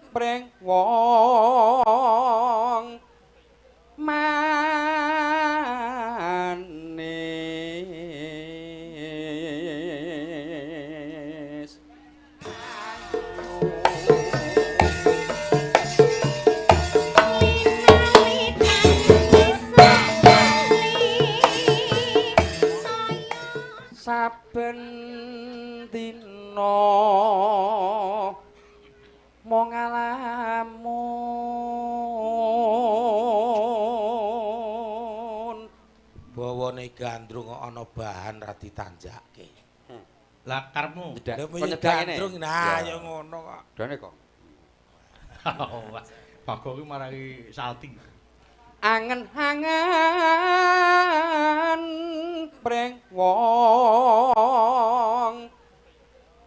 pring wong manis. Saben dina mung ngalamun bawane gandrung ana bahan ra ditanjake. Lah karepmu gandrung nah ya ngono kok. Dane kok. Bagong kuwi marai salting. Angen-angen pring wong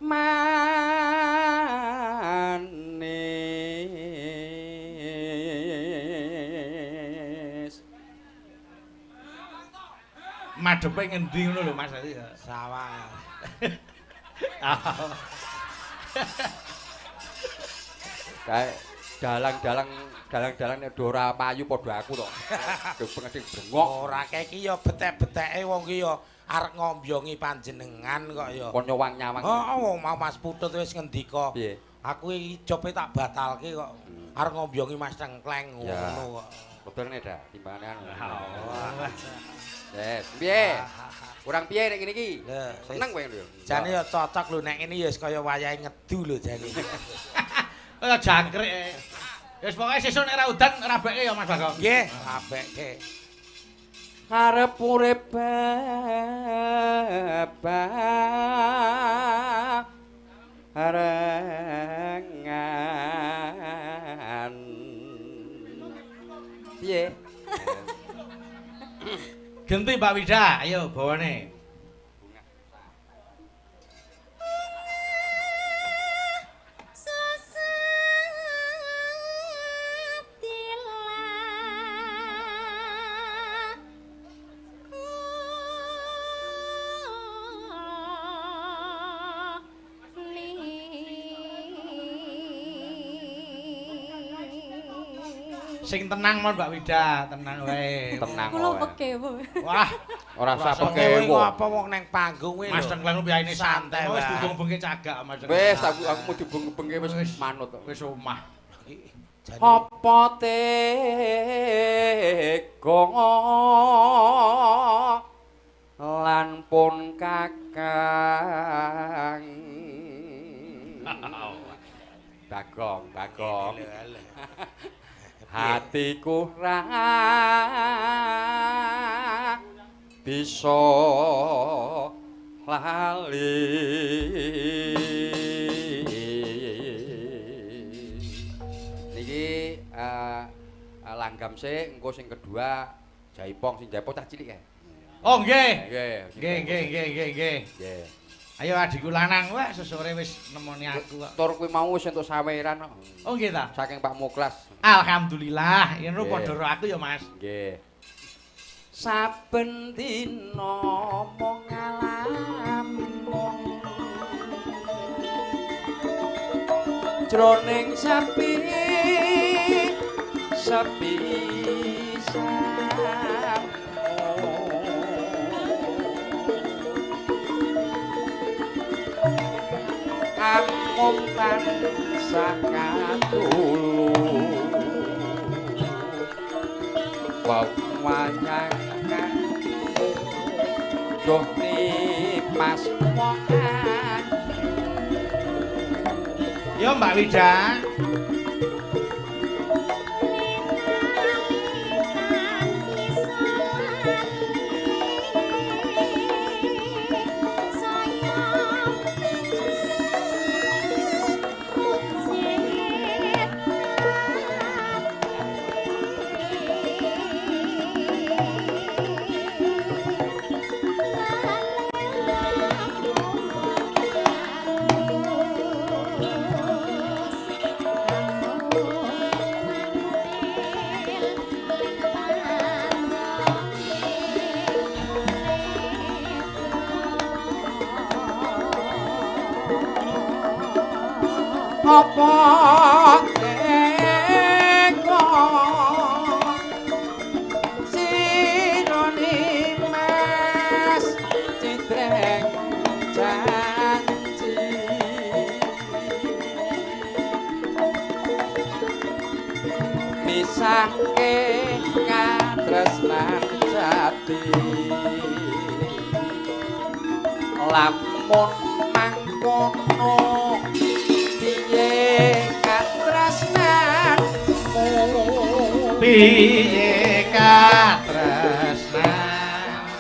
manis. Madhepe ngendi ngono lho Mas ya. Sawah. Kae dalang-dalang nek ora payu padha aku to. Sing brengok. Ora kae iki ya betek-beteke wong ki ya arep ngombyongi panjenengan kok ya. Kon nyawang-nyawang. Heeh, wong mau Mas Putut wis ngendika. Piye? Aku iki jobe tak batalke kok. Arep ngombyongi Mas Tengkleng ngono kok. Betul nek timbangane anu. Yes, piye? Kurang piye nek ngene iki? Seneng kowe lho. Jane ya cocok lho nek ngene ya wis kaya wayahe ngedu lho jane. Kaya jangkrik. Wis pokoke sesuk nek ra udan rabeke ya Mas Bagong. Nggih, rabeke. Arep urip barengan. Piye? Genti Mbak Wida, ayo bawane. Sing tenang mon Mbak Wida, tenang wae. Tenang. Kula pekewo. Wah, ora usah pekewo. Apa wong neng panggung kuwi lho. Mas Tengkleng piyayine santai wis dibung-bungke cagak Mas. Wis aku mau dibung-bungke wis manut. Wis omah. Apa tega lan pun kakang. Bagong, Bagong. Hatiku ra bisa lali. Niki langgam sik, engko sing kedua jaipong, sing jaipong cah cilik kae. Oh nggih. Nggih. Nggih, nggih, nggih, nggih, nggih. Nggih. Ayo adikku lanang wae sesore wis nemoni aku kok. Tur kuwi mau wis entuk saweran kok. Oh nggih ta? Saking Pak Muklas. Alhamdulillah, yen padha karo aku ya Mas. Nggih. Saben dina mung ngalamun jroning sepi sepi amung tansah katulu wayang duh nimas yo Mbak Wida. Apa Misahke katresnan jati. Lamun mangkono piye katresnanmu? Piye katresnanmu?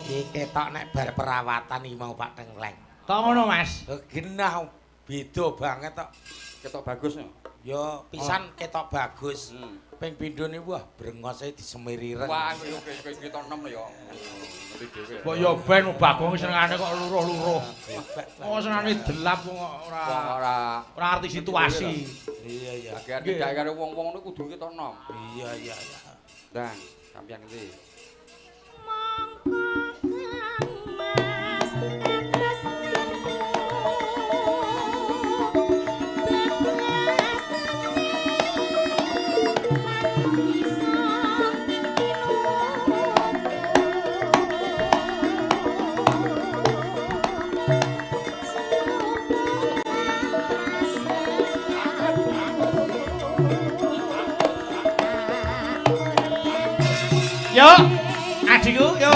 Iki ketok nek bar perawatan iki mau Pak Tengkleng. Kok ngono, Mas? Genah beda banget tok. Ketok bagus no? Ya pisan ketok bagus. Ping pindhone wah brengose disemir ireng. Wah, kowe kowe ketok enom lho ya. Ngerti dhewe. Mbok ya ben Bagong senengane kok luruh-luruh. Wong senengane delap wong ora ora ngerti situasi. Iya iya. Agar tidak karo wong-wong niku kudu ketok enom. Iya iya iya. Ndang, sampeyan ngendi? Monggo Kang Mas katresnanku Yo, adikku, yo. Yo.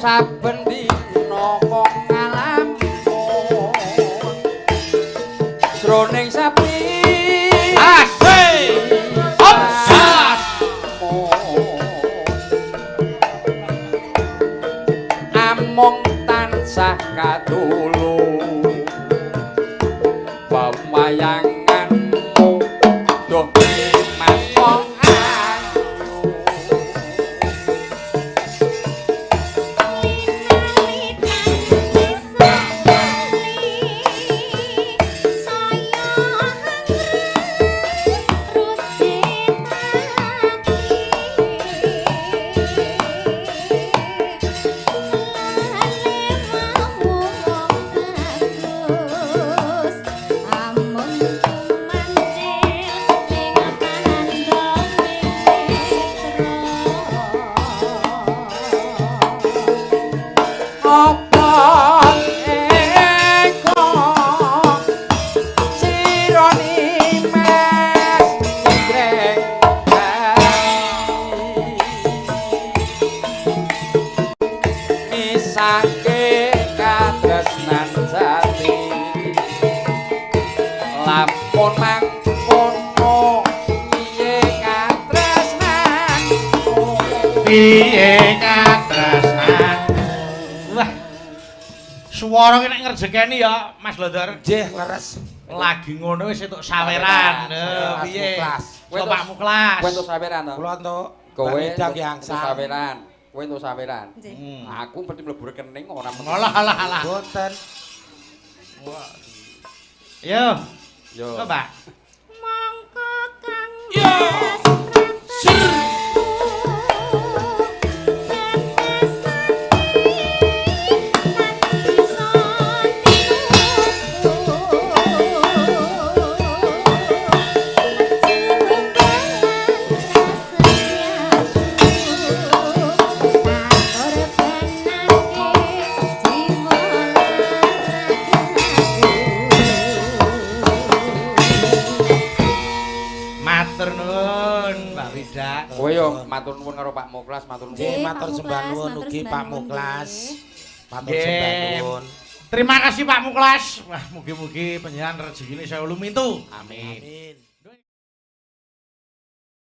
Saben dina kok ngalamun jroning sapi Asik. Hop, among tansah katulu pemayanganmu duh mas wong ayu. Apa eko sirone Mas Greng misake katresnan jati lamun mangkono piye katresnanmu? Piye katresnan? Wah. Swara ki nek ngrejekeni ya Mas Lodor. Nggih, leres. Lagi ngono wis entuk saweran. Piye? Kowe Pak Muklas. Kowe entuk saweran to? Kula entuk. Kowe entuk entuk saweran. Kowe entuk saweran. Aku mesti mlebu rekening ora mesti. Alah alah alah. Mboten. Yo. Yo. Kok, Pak? Monggo Kang Yo. Mas. Kowe yo matur nuwun karo Pak Muklas, matur nuwun. Nggih, matur sembah nuwun ugi Pak Muklas. Matur sembah nuwun. Terima kasih Pak Muklas. Wah, mugi-mugi panjenengan rezekine sewu lumintu. Amin.